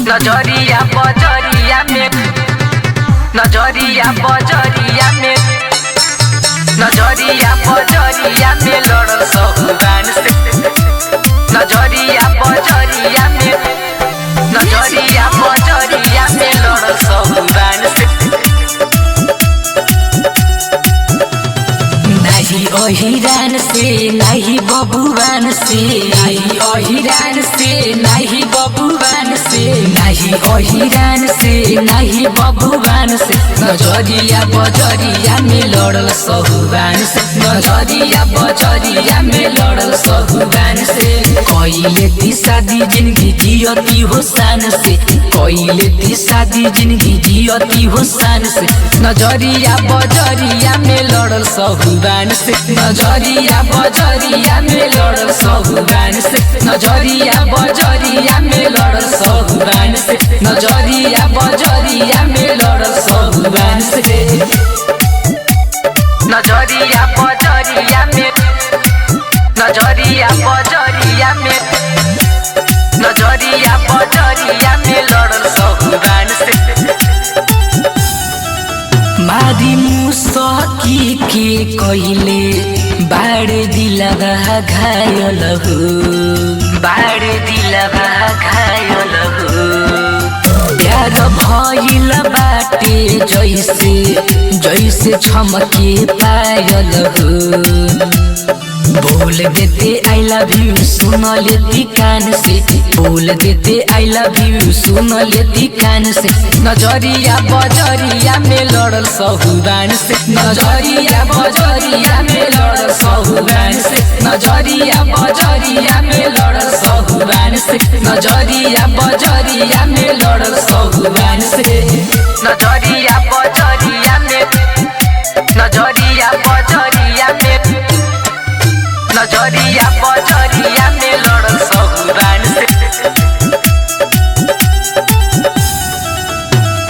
नजरिया बजरिया में, नजरिया बजरिया में, नजरिया बजरिया में लड़ल सहुआन से। नजरिया बजरिया में, नजरिया बजरिया में लड़ल सहुआन से। नाही अहिरान से, नाही बबुआन से, नाही अहिरान से, नाही बबुआन से, नाही अहिरान से, नाही बबुआन से। नजरिया बजरिया में लड़ल सहुआन से, नजरिया बजरिया में लड़ल सहुआन से। कइले ती शादी जिंदगी जियती हो शान से, कइले ती शादी जिंदगी जियती हो शान से। नजरिया बजरिया में लड़ल सहुआन से, नजरिया बजरिया में लड़ल सहुआन से, नजरिया बजरिया में लड़ल सहुआन से, नजरिया बजरिया में लड़ल सहुआन से। नजरिया बजरिया में, नजरिया बजरिया में, नजरिया बजरिया में लड़ल सहुआन से। मारी मुसकी के कहिले बाढ दिलवा घायल हो, बाढ दिलवा घायल हो। प्यार भइल बाटे जैसे जैसे छमके पायल हो। बोल देते I love you सुन लेती कान से, बोल देते I love you सुन लेती कान से। नजरिया बजरिया में लड़ल सहुआन से, नजरिया बजरिया में लड़ल सहुआन से, नजरिया बजरिया में लड़ल सहुआन से, नजरिया बजरिया में लड़ल सहुआन से। नजरिया बजरिया में, नजरिया बजरिया में, नजरिया बजरिया में लड़ल सहुआन से।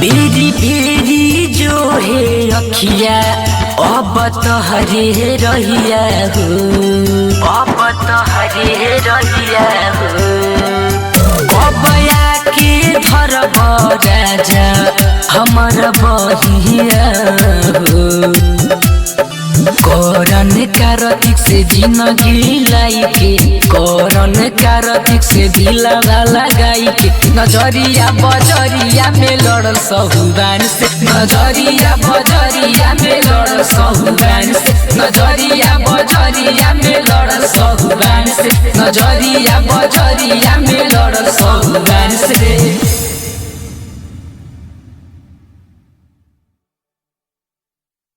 बेरी बेरी जो हे अखिया अब त हरे रहिया हो, अब त हरे रहिया हो। कब आके धरब राजा हमर बहिया हो। करन कार्तिक से जिंदगी लाइके, करन कार्तिक से दिलवा लगाइके। नजरिया बजरिया में लड़ल सहुआन से, नजरिया बजरिया में लड़ल सहुआन से, नजरिया बजरिया में लड़ल सहुआन से, नजरिया बजरिया में लड़ल।